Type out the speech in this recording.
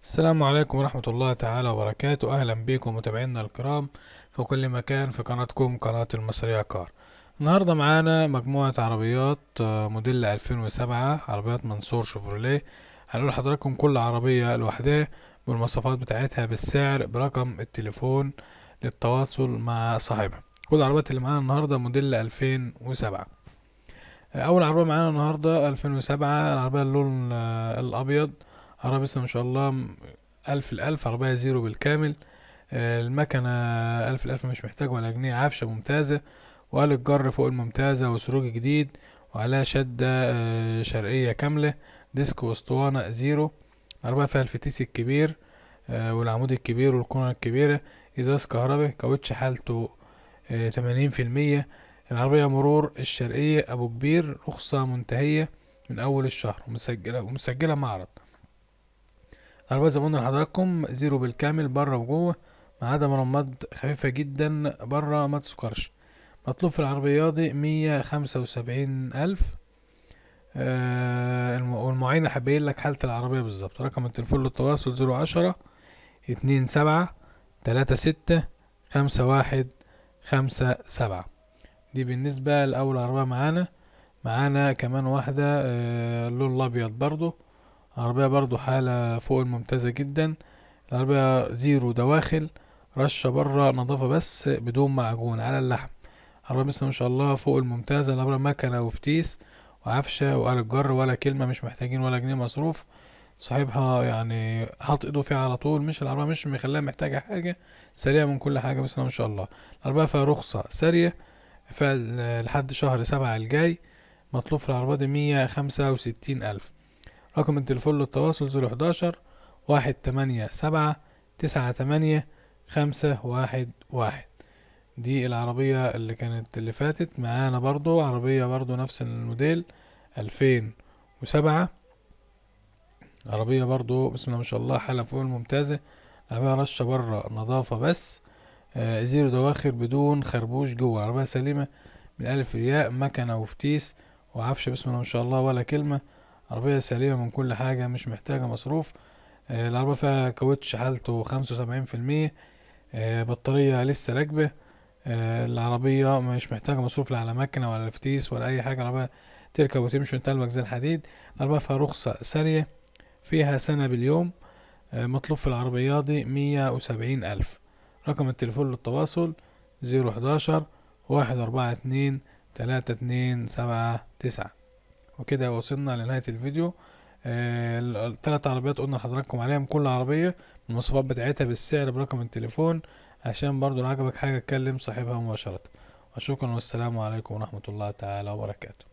السلام عليكم ورحمة الله تعالى وبركاته. أهلا بكم متابعينا الكرام في كل مكان في قناتكم قناة المصرية كار. النهاردة معانا مجموعة عربيات موديل 2007، عربيات منصور شيفروليه. هنقول لحضراتكم كل عربية لوحدها بالمواصفات بتاعتها، بالسعر، برقم التليفون للتواصل مع صاحبها. كل العربيات اللي معانا النهاردة موديل 2007. أول عربية معانا النهاردة 2007، العربية اللون الأبيض، عربية ما شاء الله ألف الألف، عربية زيرو بالكامل، المكنة ألف الألف، مش محتاج ولا جنيه، عفشة ممتازة وآلة جر فوق الممتازة وسروج جديد، وعليها شدة شرقية كاملة، ديسك واسطوانة زيرو. عربية فيها الفتيس الكبير والعمود الكبير والكونة الكبيرة، إزاز كهرباء، كاوتش حالته 80%. العربية مرور الشرقية أبو كبير، رخصة منتهية من أول الشهر ومسجلة معرض. العربية زي ما قلنا لحضراتكم زيرو بالكامل بره وجوه، ما عدا مرمات خفيفة جدا بره ما تسكرش. مطلوب في العربية دي 175,000. والمعاينة هبين لك حالة العربية بالظبط. رقم التليفون للتواصل 010 27 36 51 57. دي بالنسبة لأول عربية معانا. معانا كمان واحدة اللون الأبيض برضو، عربية برضو حالة فوق الممتازة جدا. العربية زيرو دواخل، رشة برا نظافة بس بدون معجون على اللحم. عربية مثلا ما شاء الله فوق الممتازة. العربية مكنة وفتيس وعفشة وآلة جر ولا كلمة، مش محتاجين ولا جنيه مصروف. صاحبها يعني حاط ايده فيها على طول، مش العربية مش مخليها محتاجة حاجة، سريعة من كل حاجة بس ما شاء الله. العربية فيها رخصة سارية فيها لحد شهر 7 الجاي. مطلوب في العربية دي 165,000. رقم التليفون للتواصل 011 187 98 511. دي العربية اللي كانت اللي فاتت معانا برضو، عربية برضو نفس الموديل 2007، عربية برضو بسم الله ما شاء الله حالة فوق الممتازة. العربية رشة برا نظافة بس، زيرو دواخل بدون خربوش جوه. عربية سليمة من ألف لياء، مكنة وفتيس وعفشة بسم الله ما شاء الله ولا كلمة. عربية سليمة من كل حاجة، مش محتاجة مصروف. العربية فيها كاوتش حالته 75%، بطارية لسه راكبة. العربية مش محتاجة مصروف لا على مكنة ولا فتيس ولا أي حاجة. العربية تركب وتمشي وانت قلبك زي الحديد. العربية فيها رخصة سارية، فيها سنة باليوم. مطلوب في العربية دي 170,000. رقم التليفون للتواصل 011 142 3279. وكده وصلنا لنهاية الفيديو. الثلاث عربيات قلنا لحضراتكم عليهم، كل عربية المواصفات بتاعتها بالسعر برقم التليفون، عشان برضو لو عجبك حاجة تكلم صاحبها مباشرة. وشكرا والسلام عليكم ورحمة الله تعالى وبركاته.